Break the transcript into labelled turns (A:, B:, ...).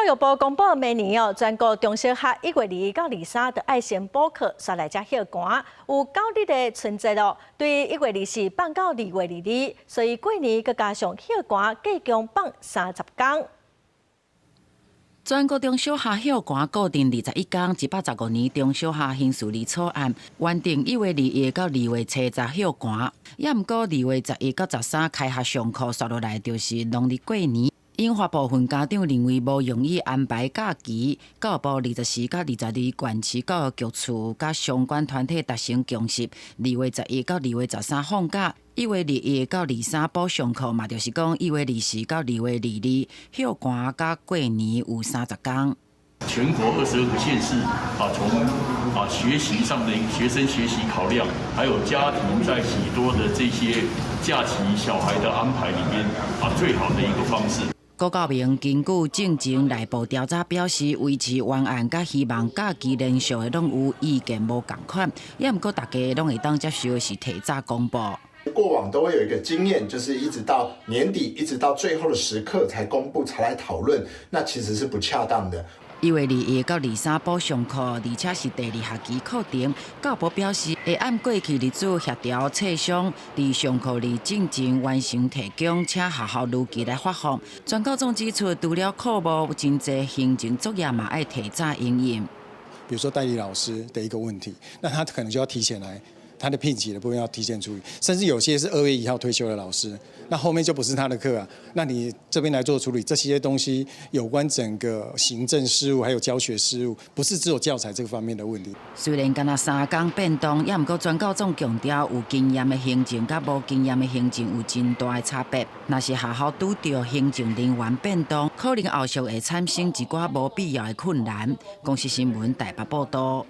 A: 育部公布，明年哦，全國中小學1月2到23就愛先補課，煞來才歇寒。有9日的春節咯，對1月24放到2月22，所以過年閣加上歇寒，計共放30工。
B: 全國中小學歇寒固定21工，115年中小學新事例草案原定1月21到2月初十歇寒，也毋過2月11到13開學上課，煞落來就是農曆過年，引發部分家長認為無容易安排假期。教育部24佮22縣市教育局處佮相關團體達成共識，2月11到2月13放假，1月21到23補上課嘛，就是講1月24到2月22歇寒佮過年有30工。
C: 全國22個縣市啊，從學習上的學生學習考量，還有家庭在許多的這些假期小孩的安排裡面啊，最好的一個方式。
B: 郭教明根據進前內部調查表示，維持原案佮希望假期連續的攏有意見無仝款，也毋過大家攏會當接受的是提早公布。
D: 過往都會有一個經驗，就是一直到年底，一直到最後的時刻才公布，才來討論，那其實是不恰當的。
B: 1月21到23補上課，而且是第二學期課程。教育部表示，會按過去日子協調磋商，佇上課日進前完成提供，請學校如期來發放。全教總指出，除了課務真濟行政作業嘛，愛提早應用。
E: 比如說代理老師的一個問題，那他可能就要提前來。他的聘期的部分要提前處理，甚至有些是2月1號退休的老師，那後面就不是他的課啊。那你這邊來做處理，這些東西有關整個行政事務還有教學事務，不是只有教材這個方面的問題。
B: 雖然干焦3工變動，也毋過全教總強調，有經驗的行政佮無經驗的行政有真大的差別。若是學校拄著行政人員變動，可能後續會產生一寡無必要的困難。公視新聞台北報道。